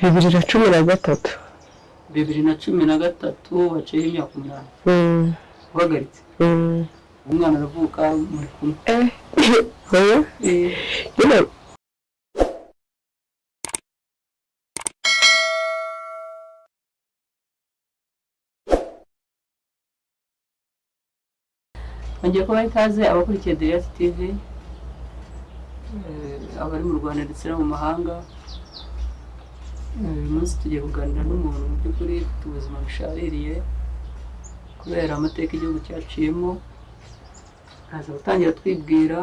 2013. 2013, haciyeho imyaka 8. Uhagaritse. Umwana aravuka muri kumwe? Oya. Nyine. Nongeye kubaha ikaze abakurikiye Deriyati TV, abari mu Rwanda ndetse no mu mahanga. Uyu munsi tugiye kuganira n'umuntu mu by'ukuri ufite ubuzima bushaririye kubera amateka igihugu cyaciyemo. Ntaza gutangira twibwira,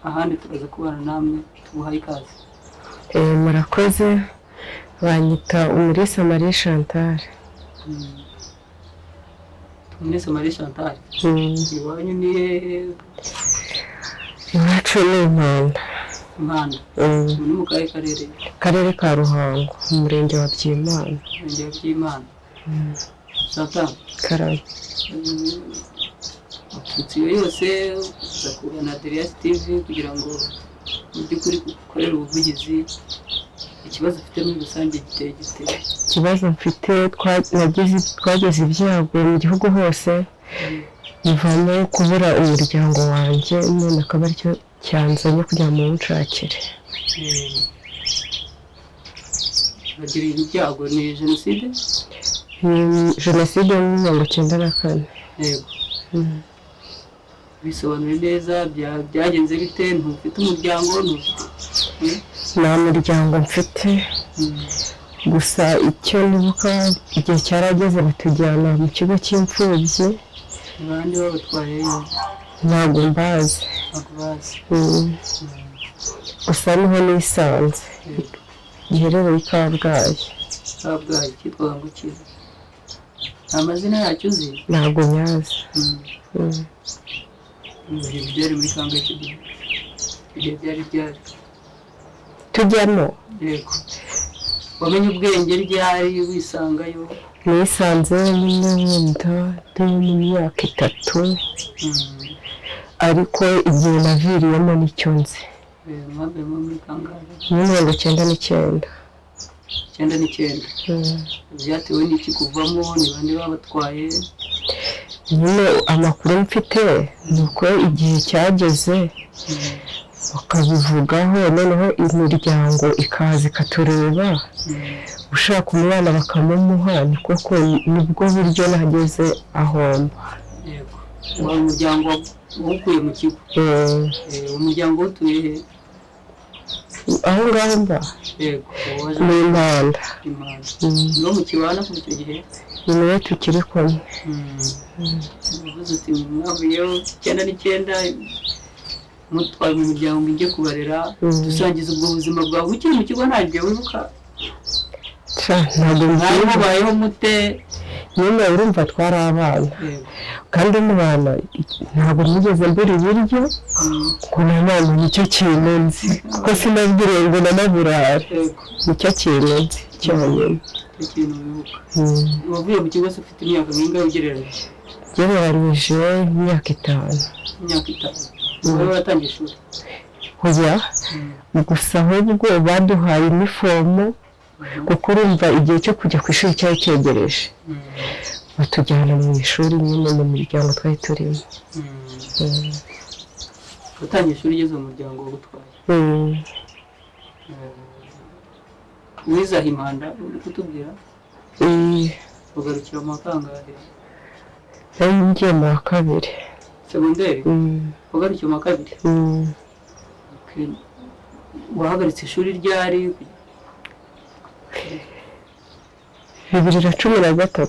ahandi turaza kubana namwe. Tuguhaye ikaze. Murakoze, banyita Umulisa Marie Chantal. Umulisa Marie Chantal. Iwanyu ni hehe? Iwacu ni Impanda. Impanda. Ni mu kahe karere? Karere ka Ruhango, umurenge wa Byimana. Umurenge wa Byimana. Chantal. Karame. Abatutsi iyo yose uza kugana Deriyasi TV kugira ngo mu by'ukuri ukorere ubuvugizi. Ikibazo ufite muri rusange giteye gite? Ikibazo mfite, twagize ibyago mu gihugu hose, bivamo kubura umuryango wanjye, none akaba aricyo cyanzanye kugira ngo muwunshakire. Bagira ibyago, ni jenoside? Ni jenoside ya 94. Yego. Bisobanure neza, byagenze bite? Ntufite umuryango, ntufite? Nta muryango mfite. Gusa icyo nibuka, igihe cyarageze batujyana mu kigo cy'imfubyi. Ni bande babatwayeyo? Ntabwo mbazi. Ntabwo bazi. Gusa niho nisanze, giherereye i Kabgayi. Kabgayi cyitwaga ngo iki? Nta mazina yacyo uzi? Ntabwo nyazi. Ibyo byari muri kangahe icyo gihe? Ibyo byari Tujyamo? Yego. Wamenye ubwenge ryari, wisangayo? Nisanze nyine wenda ndi mu myaka 3, ariko igihe naviriyemo nicyo nzi. Mwavuyemo muri kangahe? Muri 99. 99. Byatewe n'iki kuvamo? Ni bande babatwaye? Nyine amakuru mfite ni uko igihe cyageze bakabivugaho, noneho imiryango ikaza ikatureba, ushaka umwana bakamumuha. Ni koko nibwo buryo nageze ahomba. Yego. Wari umuryango wawukuye mu kigo? Umuryango utuye he? Aho ngaho mba. Yego. Ni Impanda. Impanda. Niwo mu kibana kuva icyo gihe? Ni niwe tukiri kumwe. Uvuze uti mwavuyeho 99, mutwaye mu muryango ngo ujye kubarera. Dusangiza ubwo buzima bwawe ukiri mu kigo, ntabyo wibuka? Ntabwo mwari mbyibuka. Mubayeho mute? Nyine urumva twari abana, kandi mu bana ntabwo nigeze mbura ibiryo, ngo nanone nicyo kintu nzi, kuko sinabwiriwe ngo nanaburare. Nicyo kintu nzi cyonyine. Nicyo kintu wibuka. Wavuye mu kigo se ufite imyaka nk'ingahe ugereranyije? Ugereranyije, imyaka 5. Imyaka 5. Wowe waratangiye ishuri? Oya, gusa ahubwo baduhaye inifomu, kuko urumva igihe cyo kujya ku ishuri cyari cyegereje, batujyana mu ishuri nyine mu miryango twari turimo. Watangiye ishuri ugeze mu muryango wagutwaye? Wize aha Impanda uri kutubwira? Ugarukira mu wa kangahe? Nari ngiye mu wa kabiri. Segonderi? Ugarukiye mu wa kabiri? Okay. Wahagaritse ishuri ryari? 2013.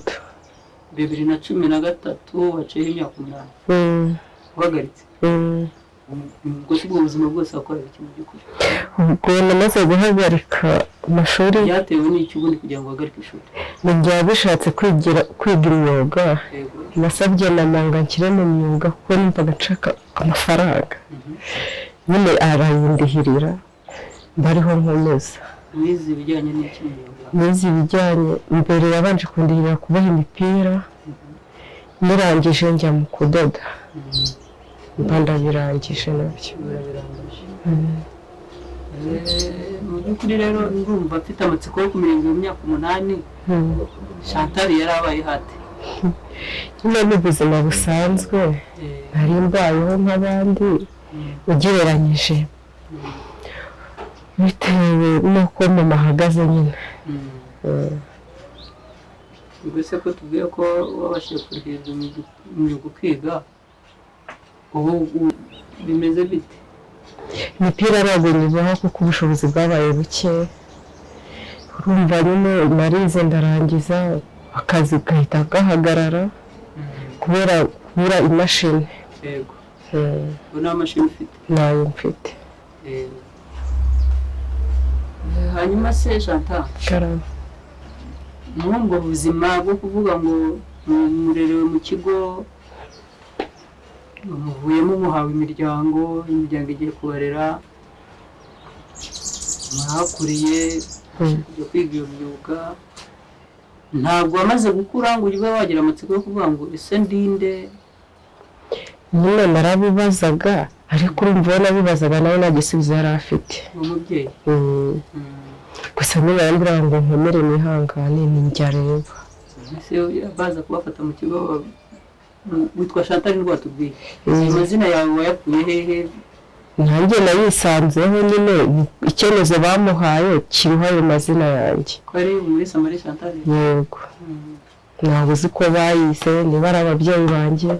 2013, haciyeho imyaka 8. Uhagaritse. Ubwo si ubwo buzima bwose wakoraga iki mu by'ukuri? Ubwo namaze guhagarika amashuri. Byatewe n'iki ubundi kugira ngo uhagarike ishuri? Mu gihe bishatse kwiga imyuga. Nasabye na manga nshyire mu myuga, kuko numvaga nshaka amafaranga. Nyine arayindihirira, mbariho nkomeza. Wize ibijyanye n'iki mu myuga? Nize ibijyanye, mbere yabanje kundihirira kuboha imipira, nirangije njya mu kudoda, mba ndabirangije nabyo. Birabirangije. Mu by'ukuri rero ndumva mfite amatsiko yo kumenya iyo myaka 8 Chantal yari abaye hate. Nyine ni ubuzima busanzwe, nari mbayeho nk'abandi ugereranyije bitewe n'uko mama ahagaze nyine. Ubwo se ko tubwiye ko wabashije kurihirwa imyuga ukiga, ubu bimeze bite? Imipira ntabwo nyiboha kuko ubushobozi bwabaye buke. Urumva nyine narize ndarangiza, akazi gahita gahagarara kubera kubura imashini. Yego. Ubu nta mashini ufite? Ntayo mfite. Hanyuma se Chantal, Karame. muri ubwo buzima bwo kuvuga ngo murerewe mu kigo, muvuyemo muhawe imiryango, imiryango igiye kubarera, mwahakuriye, kujya kwiga iyo myuga, ntabwo wamaze gukura ngo ujye wagira amatsiko yo kuvuga ngo ese ndinde? Nyine narabibazaga, ariko urumva uwo nabibazaga nawe nta gisubizo yari afite. Uwo mubyeyi? Gusa nyine yarambwiraga ngo nkomere nihangane ninjya areba. Ese baza kubafata mu kigo, witwa Chantal nibwo watubwiye, ayo mazina yawe wayakuye hehe? Nanjye nayisanzeho nyine, icyemezo bamuhaye kiriho ayo mazina yanjye. Ko ari muri Samari Chantal? Yego. Ntabwo uzi ko bayise, niba ari ababyeyi banjye,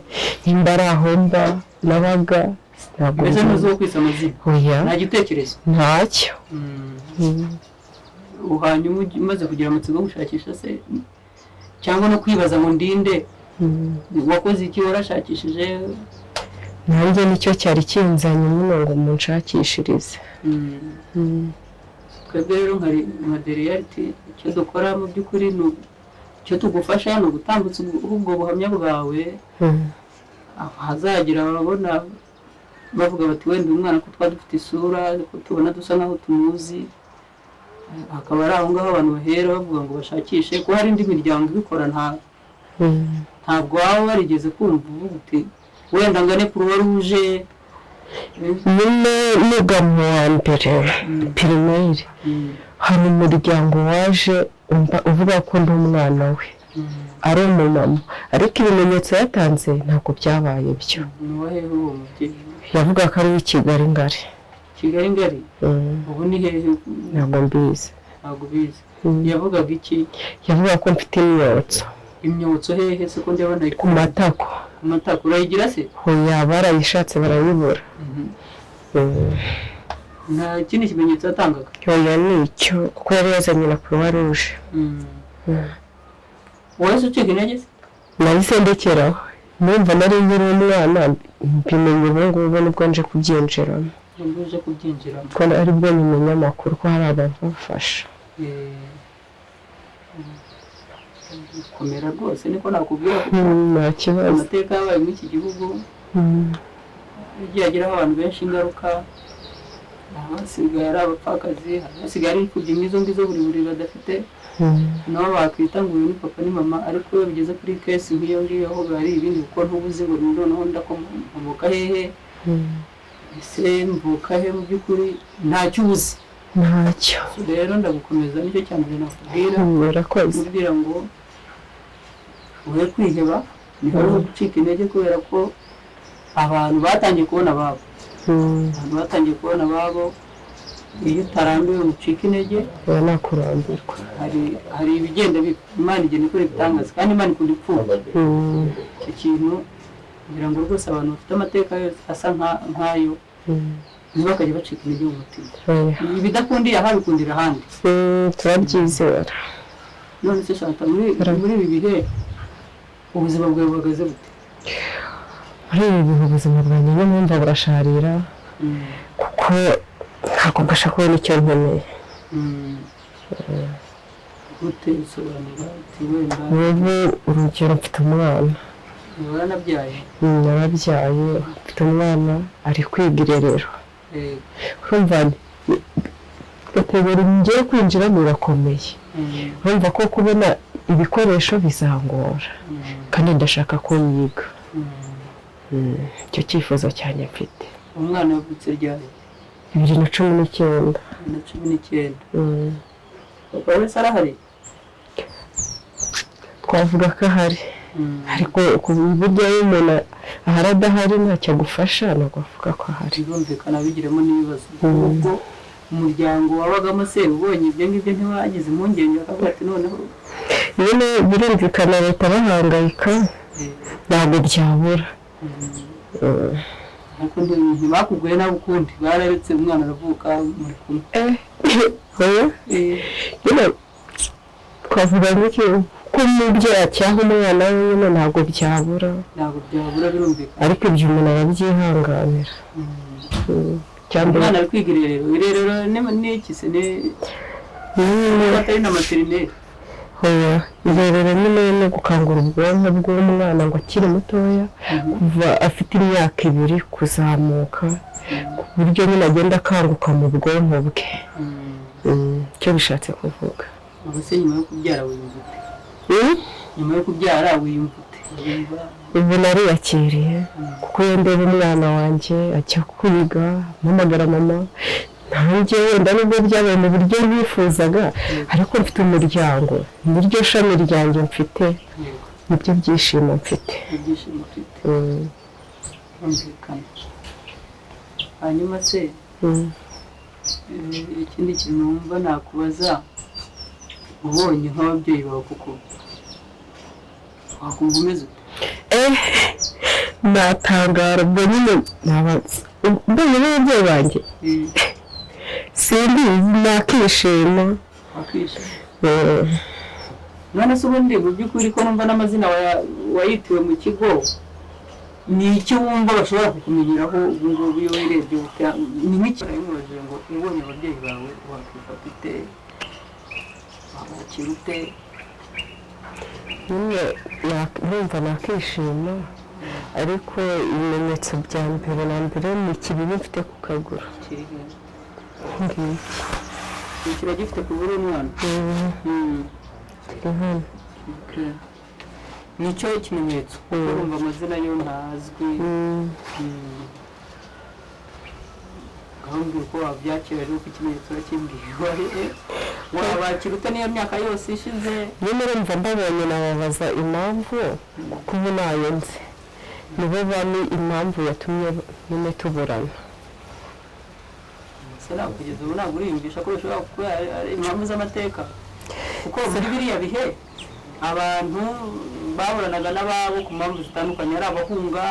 nimba ari aho mba nabaga, ntabwo Mbese mbizi. ntuzi uwo kwisa amazina? Oya. Nta gitekerezo? Ntacyo. Hanyuma umaze kugira amatsiko yo gushakisha se cyangwa no kwibaza ngo ndinde, wakoze iki? Warashakishije? Nanjye nicyo cyari kinzanye nyine ngo munshakishirize. Twebwe rero nka The Reality, icyo dukora mu by'ukuri ni icyo tugufasha ni ugutambutsa ubwo buhamya bwawe, hazagira ababona bavuga bati wenda uyu mwana ko twaba dufite isura, ko tubona dusa nkaho tumuzi, hakaba ari aho ngaho abantu bahera bavuga ngo bashakishe ko hari indi miryango ibikora. Ntabwo waba warigeze kumva uvuga uti wenda ngane Croix Rouge? Nyine niga mu wa mbere primaire, hari umuryango waje uvuga ko ndi umwana we, ari umumama, ariko ibimenyetso yatanze ntabwo byabaye byo. Ni uwahehe uwo mubyeyi? Yavuga ko ari uw'i Kigali Ngari. Kigali Ngari? Ubu ni hehe? Ntabwo mbizi. Ntabwo ubizi? Yavugaga iki? Yavuga ko mfite imyotso. Imyotso hehe se ko ndabona? Ku matako. Ku matako urayigira se? Oya, barayishatse barayibura. Nta kindi kimenyetso yatangaga? Oya, ni icyo, kuko yari yazanye na Croix Rouge. Wahise ucika intege se? Nahise ndekeraho, numva nari nkiri umwana. Mbimenye ubu ngubu nibwo nje kubyinjiramo. Nibwo uje kubyinjiramo? Ko aribwo nyimenya amakuru ko hari abantu bafasha. Komera rwose, niko nakubwira, kuko Nta kibazo. amateka yabaye muri iki gihugu yagiye agiraho abantu benshi ingaruka. Hari abasigaye ari abapfakazi, hari abasigaye ari imfubyi nk'izo ngizo, buri buri badafite nabo bakwita ngo uyu ni papa ni mama. Ariko iyo bigeze kuri case nk'iyo ngiyo aho biba ari ibindi, kuko ntubuzi ngo noneho ndakomoka hehe, ese mvuka he? Mu by'ukuri ntacyo ubuzi. Ntacyo. Rero ndagukomeza, nicyo cya mbere nakubwira. Urakoze. Kubwira ngo ube kwiheba, ntihari gucika intege, kubera ko abantu batangiye kubona ababo. Abantu batangiye kubona ababo. Iyo utarambiwe ngo ucike intege, Oya, nakurambirwa. hari ibigenda biba. Imana igenda ikora ibitangaza, kandi Imana ikunda imfubyi. Icyo kintu ngira ngo rwose abantu bafite amateka yose asa nk'ayo ntibakajya bacika intege mu mutima. Oya. Ibidakundiye aha bikundira ahandi. Turabyizera. None se Shanta, muri ibi bihe ubuzima bwawe buhagaze bute? Muri ibi bihe ubuzima bwanjye nyine numva burasharira, kuko ntabwo mbasha kubona icyo nkeneye. Gute? Bisobanura uti wenda. Ubu urugero, mfite umwana. Waranabyaye? Narabyaye, mfite umwana ari kwiga irerero. Urumva catégorie ngiye kwinjiramo irakomeye. Urumva ko kubona ibikoresho bizangora, kandi ndashaka ko yiga. Icyo cyifuzo cyanjye mfite. Umwana yavutse ryari? 2019. 2019. Papa wese arahari? Twavuga ko ahari, ariko ku buryo iyo umuntu ahari adahari ntacyo agufasha, ntabwo avuga ko ahari. Birumvikana, bigiremo n'ibibazo. Ubwo umuryango wabagamo se ubonye ibyo ngibyo ntiwagize impungenge bakavuga ati noneho? Nyine birumvikana leta bahangayika, ntabwo byabura. Ariko ntibakuguye nawe ukundi, bararetse umwana aravuka muri kumwe? Oya. Nyine twavuga nk'iki, ko umubyeyi acyaha umwana we, nyine ntabwo byabura. Ntabwo byabura, birumvikana. Ariko ibyo umuntu arabyihanganira. Cyangwa Umwana ari kwiga irerero. Irerero ni iki se? Ni nyine atari na maternelle? Oya, irerero nyine ni gukangura ubwonko bw'umwana ngo akiri mutoya, kuva afite imyaka 2 kuzamuka, ku buryo nyine agenda akanguka mu bwonko bwe. Icyo bishatse kuvuga. Ubu se nyuma yo kubyara wiyumva ute? Nyuma yo kubyara wiyumva ute? Wiyumva Ubu nariyakiriye, kuko iyo ndeba umwana wanjye ajya kwiga ampamagara mama, nanjye wenda nubwo byabaye mu buryo ntifuzaga, ariko mfite umuryango, niryo shami ryanjye mfite, nibyo byishimo mfite. Ibyishimo ufite. Birumvikana. Hanyuma se ikindi kintu wumva nakubaza, ubonye nk'ababyeyi bawe kuko wakumva umeze ute? Natangara. Ubwo nyine naba mbonye n'ababyeyi banjye, simbizi, nakishima. Wakishima. None se ubundi mu by'ukuri, ko numva n'amazina wayitiwe mu kigo, ni iki wumva bashobora kukumenyeraho ubu ngubu iyo wirebye? Ni nk'iki nabimubajije ngo ubonye ababyeyi bawe wakwifata ute, wabakira ute? Nyine numva nakishima, ariko ibimenyetso bya mbere na mbere ni ikibibi mfite ku kaguru. Kiri he? Ngiki. Kiba gifite ku buri umwana? Kiri hano. Okay. Nicyo kimenyetso? Urumva amazina yo ntazwi. Ngaho mbwira uko wabyakira rero, uko ikimenyetso urakimbwiye. Wabakira ute niyo myaka yose ishize? Nyine urumva mbabonye nababaza impamvu, kuko ubu nayo nzi, nibo bami impamvu yatumye nyine tuburana. Se ntabwo kugeza ubu ntabwo uriyumvisha ko bishobora kuba ari impamvu z'amateka? Kuko muri biriya bihe abantu baburanaga n'ababo ku mpamvu zitandukanye, ari abahunga,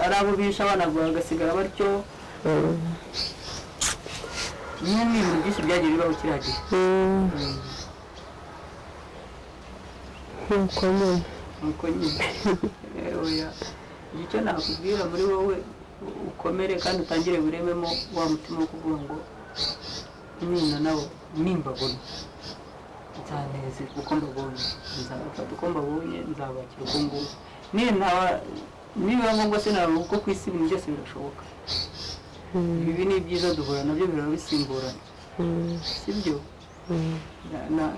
ari abo bishe abana bagasigara batyo. Nyine ni ibintu byinshi byagiye bibaho kiriya gihe. Nkuko nyine. Nuko nyine. Oya, icyo nakubwira, muri wowe ukomere kandi utangire wirememo wa mutima wo kuvuga ngo nina nabo nimbabona nzanezerwa uko mbabonye, nzabafata uko mbabonye, nzabakira uko nguko, nintaba nibiba ngombwa se ntabwo, kuko ku isi ibintu byose birashoboka. Ibibi n'ibyiza duhura nabyo biraba bisimburana, sibyo?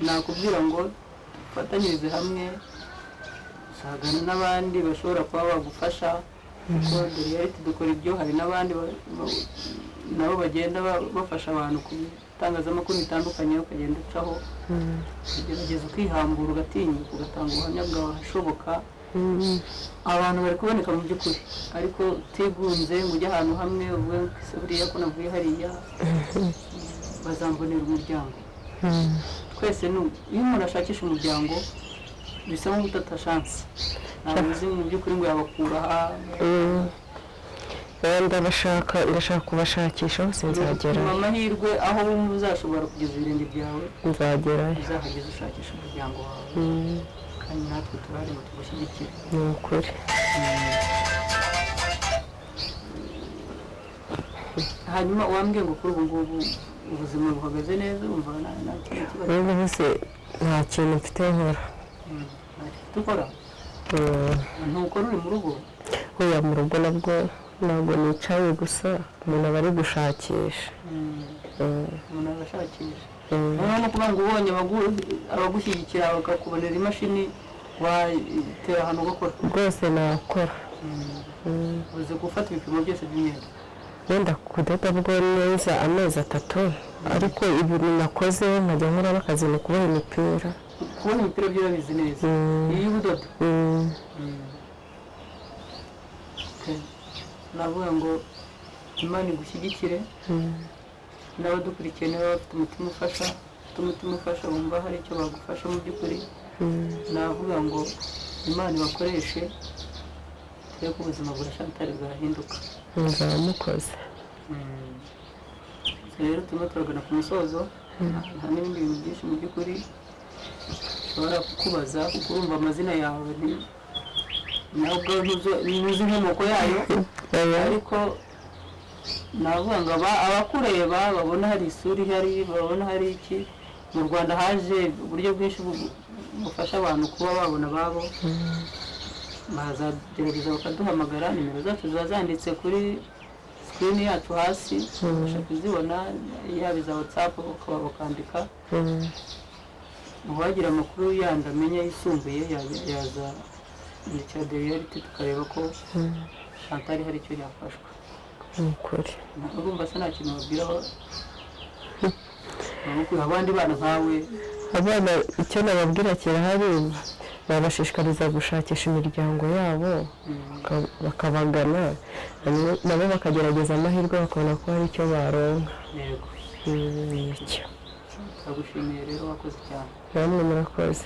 Nakubwira ngo dufatanyirize hamwe, usagana n'abandi bashobora kuba bagufasha, kuko The Reality dukora ibyo. Hari n'abandi nabo bagenda bafasha abantu ku bitangazamakuru bitandukanye, ukagenda ucaho ugerageza ukihambura, ugatinyuka, ugatanga ubuhamya bwawe ahashoboka. Abantu bari kuboneka mu by'ukuri, ariko utigunze ngo ujye ahantu hamwe uvuge ngo ese buriya ko navuye hariya bazambonera umuryango? Twese iyo umuntu ashakisha umuryango bisa nko gutata chance, ntabwo uzi mu by'ukuri ngo yabakura aha. Ndabashaka, ndashaka kubashakisha hose, nzagerayo. Ni amahirwe, aho wumva uzashobora kugeza ibirenge byawe Nzagerayo. uzahageze ushakisha umuryango wawe, kandi natwe turahari ngo tugushyigikire. Ni ukuri. Hanyuma wambwiye ngo kuri ubu ngubu ubuzima buhagaze neza, urumva nta kindi kibazo? Ubu ngubu se nta kintu mfite nkora. Nta kintu ukora? Ntukora, uri mu rugo? Oya, mu rugo nabwo ntabwo nicaye gusa, umuntu aba ari gushakisha. Umuntu arashakisha. Noneho ni ukuvuga ngo ubonye abagushyigikira bakakubonera imashini, watera ahantu ugakora? Rwose nakora. Uzi gufata ibipimo byose by'imyenda? Wenda kudoda bwo neza amezi 3, ariko ibintu nakoze nkajya nkora n'akazi ni ukuboha imipira. Kubona imipira byo urabizi neza? Iyo ubudodo? Mm. Okay. Navuga ngo Imana igushyigikire, n'abadukurikiye niba bafite umutima ufasha, bafite umutima ufasha, bumva hari icyo bagufasha mu by'ukuri, navuga ngo Imana ibakoreshe, turebe ko ubuzima bwa Chantal bwahinduka. Muzaba mukoze. So rero turimo turagana ku musozo, nta n'ibindi bintu byinshi mu by'ukuri nshobora kukubaza, kuko urumva amazina yawe nawe ubwawe ntuzi inkomoko yayo, ariko navuga ngo abakureba babona hari isura ihari, babona hari iki. Mu Rwanda haje uburyo bwinshi bufasha abantu kuba babona ababo, bazagerageza bakaduhamagara. Nimero zacu ziba zanditse kuri sikirini yacu hasi, ubasha kuzibona, yaba iza WhatsApp ukaba bakandika. Uwagira amakuru yandi amenya yisumbuye yaza yandikira The Reality, tukareba ko Chantal hari icyo yafashwa. Ni ukuri. Urumva se nta kintu babwira abandi bana nkawe? Abana icyo nababwira kirahari, nabashishikariza gushakisha imiryango yabo, bakabagana, nabo bakagerageza amahirwe, bakabona ko hari icyo baronka. Yego. Icyo. Turagushimiye rero, wakoze cyane. Namwe murakoze.